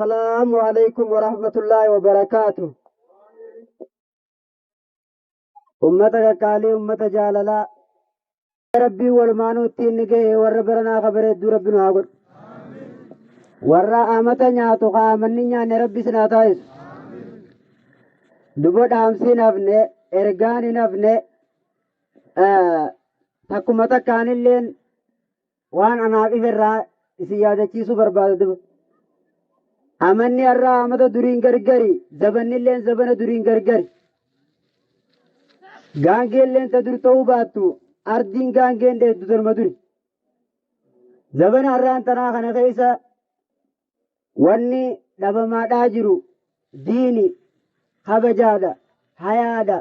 Asalaamu alaikum warahmatullaahi wabarakaatu. Ummata qaqqaalii, ummata jaalalaa, Rabbiin walumaanuu ittiin ni gahe. Warra baranaa kabareedduu Rabbi nu haa godhu. Warra amata nyaatu ka amanni nyaanne Rabbi isin haa taasisu. Duba dhaamsi hin hafne, ergaan hin hafne, takkuma takkaanilleen waan anaaf ife irraa isin yaadachiisuu barbaada duba. Amanni har'aa amata duriin gargari, zabannilleen zabana duriin gargari. Gaangeelleen ta dur ta'uu baattu, ardiin gaangeen dheeddu tanuma duri. Zabana har'aan tanaa kana keessa wanni dhabamaadhaa jiru diini, kabajaadha, hayaadha.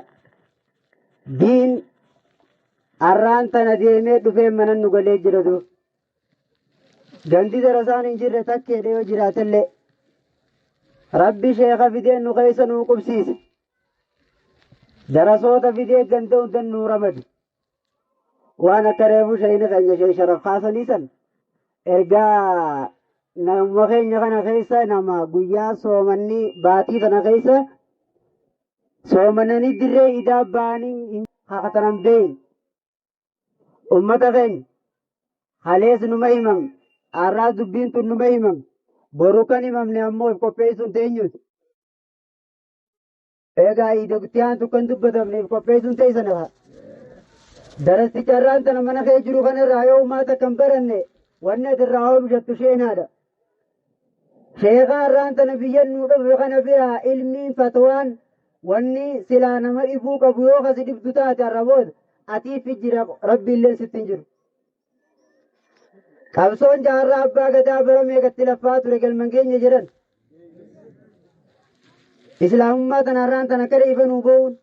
Diin har'aan tana deemee dhufee mana nu galee jira dur. Gandi darasaan hin jirre takkeedha yoo jiraatellee. Rabbi sheeka fidee nu keessa nu qubsiise. Darasoota fidee ganda hunda nu ramade. Waan akka reefu sheeyni keenya shee sharaf kaasanii san ergaa nama keenya kana keessa nama guyyaa soomanni baatii tana keessa soomananii dirree idaa ba'anii hin kakatanan beeyin. Ummata keenya halees numa himam, har'aas dubbiin tun numa himam, boru kan himamne ammoo if qopheessuun teenyuuti. Egaa iidogtii aantu kan dubbatamne if qopheessuun teessan hafa. Darasticha irraan tana mana kee jiru kanarraa yoo uumaata kan baranne wanni ati irraa oomishattu sheenaadha. Sheekaa irraan tana biyya nuu dhufe kana biraa ilmiin fatwaan wanni silaa nama dhibuu qabu yoo kasi dhibdu taate har'a booda atiif jira, rabbi illee sitti hin jiru. Qabsoon jaarraa abbaa gadaa bara meeqatti laffaa ture galman keenya jedhan. Islaamummaa tana har'aan tana akka ifa nuu ba'uun,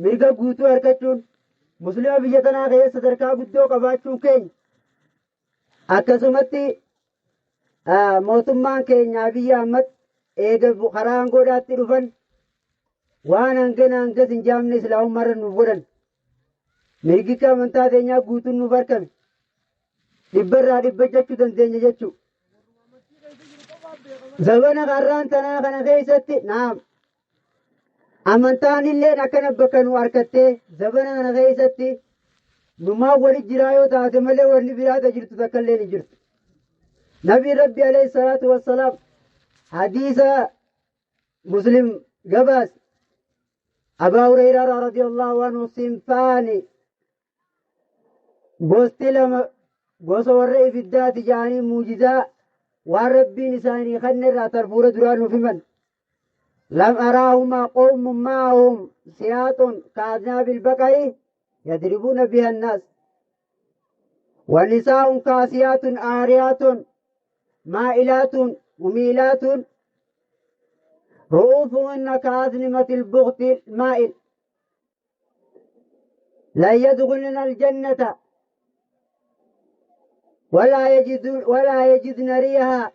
mirga guutuu argachuun, muslima biyya tanaa keessa sadarkaa guddoo qabaachuun keenya, akkasumatti mootummaan keenya Abiyyi Ahmad eega karaa aangoodhaatti dhufan waan hangana hangas hin jaamne islaamummaarra nuuf godhan. Mirgicha amantaa keenyaa guutuun nuuf argame. Dhibbarraa dhibba jechuu dandeenya jechuu. Zabana har'aan tanaa kana keessatti naam amantaan illeen akkana bakka nu arkattee zabana kana keessatti numaan wali jiraa yoo taate malee wanni biraa ta jirtu takka illee ni jirtu. Nabi Rabbi alayhi salaatu wassalaam hadiisa Muslim gabaas Abaa Hureyraa radiyallahu anhu, sinfaani, gosti lama gosa warra ibiddaati jedhanii muujizaa waan Rabbiin isaanii kanne irraa tarfuura duraa nuuf himan. Lam araahumaa qawmun ma'ahum siyaaxun ka'aznaabil baqari yadribuuna biha annaas. Wanisaa'un kaasiyaatun aariyaatun maa'ilaatun mumiilaatun ru'uusuhunna ka'asnimatil bukhti maa'il lan yadkhulna aljannata ولا يجدن ريها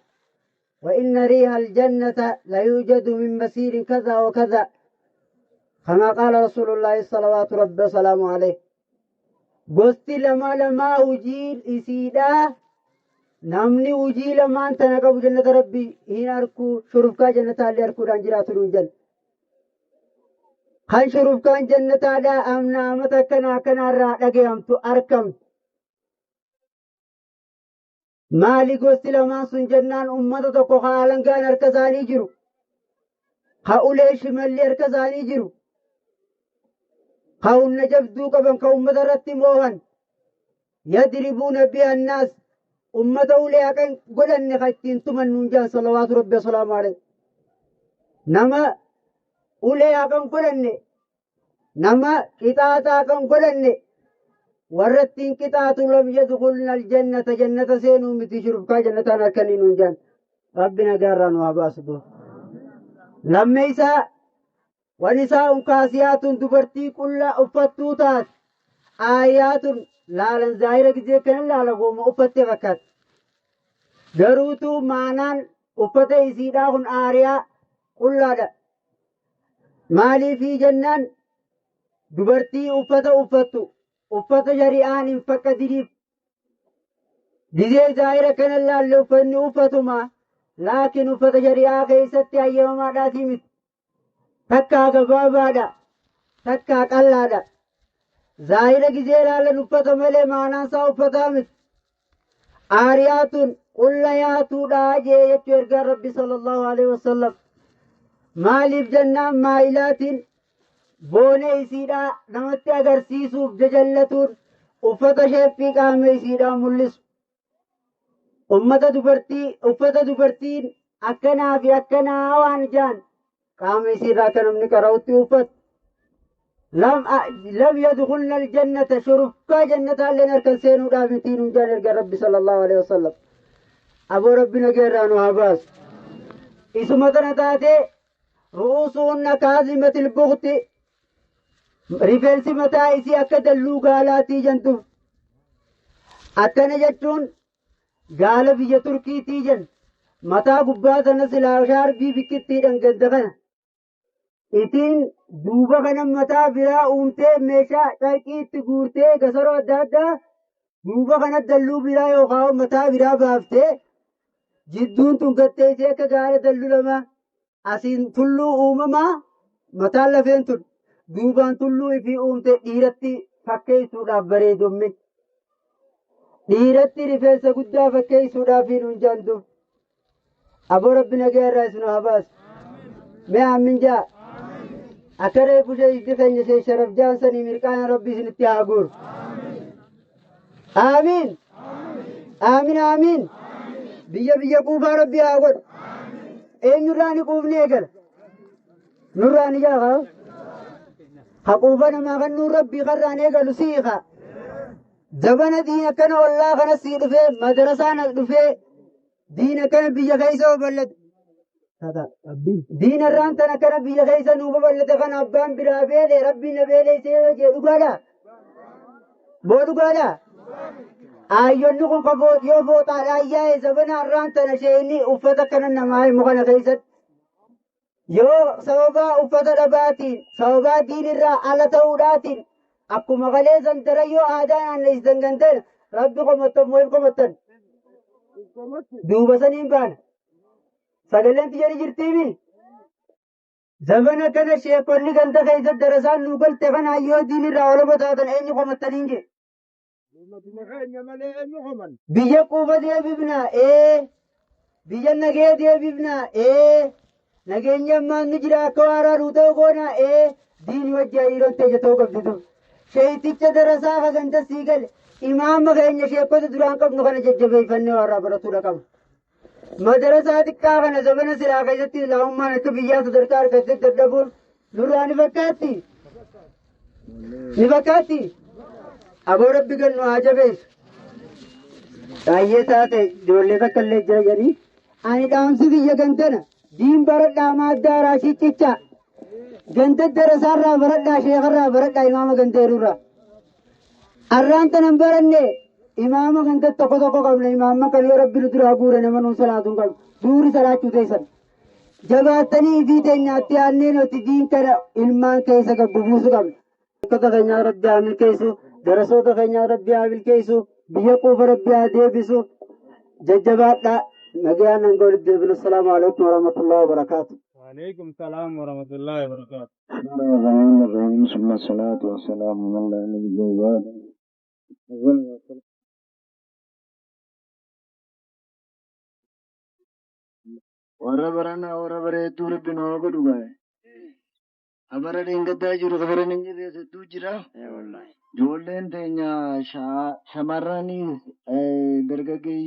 وإن ريح الجنة ليوجد من مسير كذا وكذا، كما قال رسول الله صلوات ربي وسلامه عليه. Gosti lama lamaa hujiin isiidha. Namni hujii lamaan tana qabu jannata Rabbii hin arku, shurufkaa jannataallee arkuudhaan jiraatu nuun jenna. Kan shurufkaan jannataadha amna amata akkana akkanaarraa dhagahamtu arkamtu. Maali gosti lamaan sun jennaan, ummata tokko ka alangaan harka isaanii jiru, ka ulee shimalli harka isaanii jiru, ka humna jabduu qaban, ka ummata irratti moohan, yadribuuna biha annaas, ummata ulee haqan godhanne ka ittiin tuman nuun jedhan salawaatu rabbi wasalaamu alayhi. Nama ulee haqan godhanne, nama qixaaxaa kan godhanne, warra ittiin qixaatu, lam yadkhulna aljannata, jannata seenuu miti, shurufkaa jannataan harkanii nuun jedhan. Rabbi nagaarraa nu haa baasu. Dur lammeeysaa wanisaa'un kaasiyaatun, dubartii qullaa uffattuu taate, aayaatun, laalan zaahira gizee kana laala gooma uffatte fakkaatti, garuutuu maanaan uffata isiidhaa kun aariyaa, qullaadha. Maaliifii jennaan, dubartii uffata uffattu uffata shari'aan hin faqqadiniif. Gizee zaahira kana laalle uffanni uffatuma Laakiin uffata shari'aa keessatti hayyamamaadhaatii miti. Takkaa gabaabaadha. Takkaa qal'aadha. Zaahira gizee ilaalan uffata malee maanaan isaa uffataa miti. Aariyaatun qulla yaatuudhaa jee jechuu ergaan Rabbi sallallahu alaihi wasallam. Maaliif jennaan maayilaatiin boonee isiidhaa namatti agarsiisuuf jajallatuun uffata sheeppii qaama isiidhaa mul'isu. Ummata dubartii uffata dubartiin akkanaa fi akkanaa waan jaan qaama isiirraa akka namni qara'utti uffatu. Lam yadkhulna aljannata shurufkaa jannataalleen harkan seenuudhaaf mitiin hin jaan erga Rabbi sallallahu alaihi wasallam. Aboo Rabbi nageerraa nu haa baasu. Isuma tana taatee ru'uusuunna kaazimatil bukti rifeensi mataa isii akka dalluu gaalaatii jentuuf. Akkana jechuun gaala biyya Turkiitii jen mataa gubbaa sana silaa shaarbii biqiltiidhaan ganda kana. Itiin duuba kana mataa biraa uumtee meeshaa carqii itti guurtee gasaroo adda addaa duuba kana dalluu biraa yookaan mataa biraa baaftee jidduun tun gatteessee akka gaala dalluu lama asiin tulluu uumamaa mataan lafeen tun duubaan tulluu ifii uumte dhiiratti fakkeessuudhaaf bareedommi. Dhiiratti rifeensa guddaa fakkeessuudhaaf hin jaantu. Aboo Rabbi nagaa irraa isin haa baasu. Mee aamin jaa. Akka reefu sheeydi keenya shee sharaf jaansanii mirqaana Rabbi isinitti haa guuru. Aamiin. Aamin aamiin. Biyya biyya quufaa Rabbi haa godhu. Eenyurraa ni quufni eegala. Nurraa ni jaa haa. Quufa namaa kan nuun Rabbii karraan eegalu siiqa. Zabana diin akkana ollaa kana sii dhufee madarasaan as dhufee diin akkana biyya keessa babal'ate. Diin irraan tan akkana biyya keessa nuu babal'ate kana abbaan biraa beele rabbiin na beeleessee yoo jee dhugaadha. Boo dhugaadha. Aayyonni kun yoo fooxaadhaan yaa'e zabana irraan tana sheeyni uffata akkana namaa himu kana keessatti. Yoo sababaa uffata dhabaatiin sababaa diin irraa ala ta'uudhaatiin akkuma kaleessan darayyoo aadaan aanneessitan kan ta'e rabbi qomattan moo hin qomattan. Duuba saniin baana. Sagaleen tiyya ni jirtiimi. Zabana kana sheekonni ganda keessatti darasaan nuu galte kana yoo diin irraa oloma taatan eenyu qomattaniin jee. Biyya quufa deebifna ee biyya nagee deebifna ee nageenya ammaan ni jira akka waaraa nuu ta'u goona ee diini wajji hariiroon teenya ta'uu qabdi dur. Sheeyticha darasaa ka ganda sii gale imaama keenya sheekota duraan qabnu kana jajjabeeffannee warraa baratuudha qabna. Madarasaa xiqqaa kana zabana silaa keessatti islaamummaan akka biyyaa sadarkaa argattee dadhabuun nurraa ni fakkaatti. Ni fakkaatti. Aboo Rabbi gannu haa jabeessu. Baay'ee taate ijoollee takka illee jira jedhanii. Ani dhaamsi biyya gandana diin baradhaa maaddaa raashii cicha. Ganda darasaarraa baradhaa sheekarraa baradhaa imaama gandeerurraa. Arraan tanan baranne imaama ganda tokko tokko qabna imaama kan yoo rabbi nu duraa guure nama nuun salaatu hin qabnu duuri salaachuu teessan. Jabaattanii ifii teenyaatti aannee nuti diin kana ilmaan keessa gabbubuusu qabna. Akkota keenyaa rabbi haa milkeessu, darasoota keenyaa rabbi haa milkeessu, biyya quufa rabbi haa deebisu. Jajjabaadhaa. Nagaan hanga walitti deebinu. Assalaamu alaikum warahmatullahi wabarakaatu. وعليكم السلام ورحمة الله وبركاته. بسم الله الرحمن الرحيم ثم الصلاة والسلام على نبي وآله. Warra baranaa warra bareedduu rabbi nu haa godhu gaa'e. Abara dheengaddaa jiru kabaran hin jirre hedduu jira. Ijoolleen teenya shamarranii dargaggeeyyii.